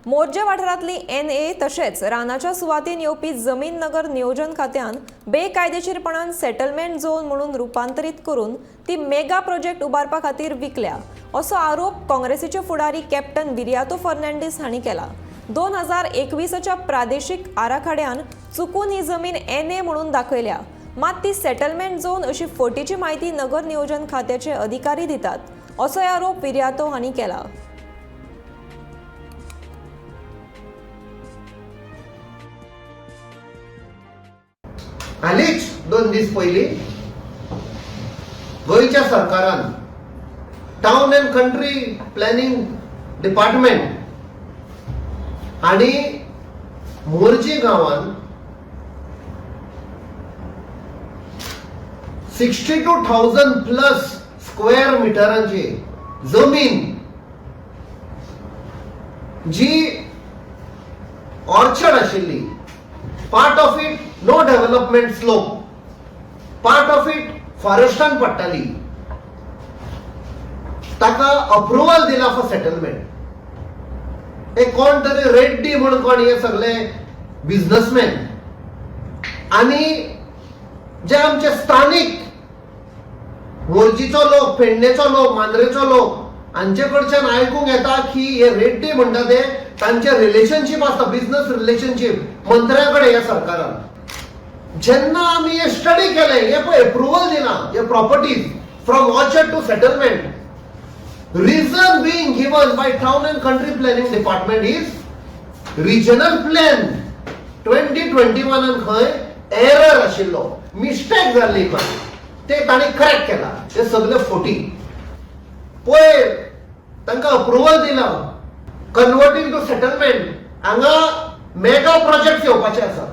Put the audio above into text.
मोरजे वाठारांतली एनए तशेंच रानाच्या सुवातीन येवपी जमीन नगर नियोजन खात्यान बेकायदेशीरपणान सेटलमेंट झोन म्हणून रुपांतरीत करून ती मेगा प्रोजेक्ट उबारपा खातीर विकल्या असो आरोप काँग्रेसीचे फुडारी कॅप्टन विरियातो फर्नांडीस हांणी केला. 2021च्या प्रादेशीक आराखड्यान चुकून ही जमीन एनए म्हणून दाखयल्या, मात ती सेटलमेंट झोन अशी फटीची म्हायती नगर नियोजन खात्याचे अधिकारी दितात असोय आरोप विरियातो हांणी केला. हालींच 2 दीस पयलीं गोंयच्या सरकारान town and country planning department आनी मोरजी गांवान 62,000 plus square मिटरांची जमीन जी ऑर्चर्ड आशिल्ली, part of it no development slope, part of it फॉरेस्टान पडटाली, ताका अप्रुवल दिला फॉर सेटलमेंट. एक कोण तरी रेड्डी म्हणून कोण हे सगळे बिझनसमॅन आणि जे आमचे स्थानीक मोरजीचो लोक, पेडणेचो लोक, मांद्रेचो लोक हांचे कडच्यान आयकूंक येता की हे रेड्डी म्हणटा ते तांचे रिलेशनशीप आसता, बिझनस रिलेशनशीप मंत्र्या कडेन. ह्या सरकारान जेन्ना आमी हे स्टडी केले, हे पळय एप्रुवल दिला हे properties from orchard to settlement, reason being given by town and country planning department is regional plan 2021 खंय एरर आशिल्लो, मिस्टेक जाल्ली खंय, ते तांणी करेक्ट केला. ते सगळे फोटी. पयर तांकां अप्रुवल दिला कन्वर्टींग टू सेटलमेंट. हांगा मेगा प्रोजेक्ट येवपाचे आसा.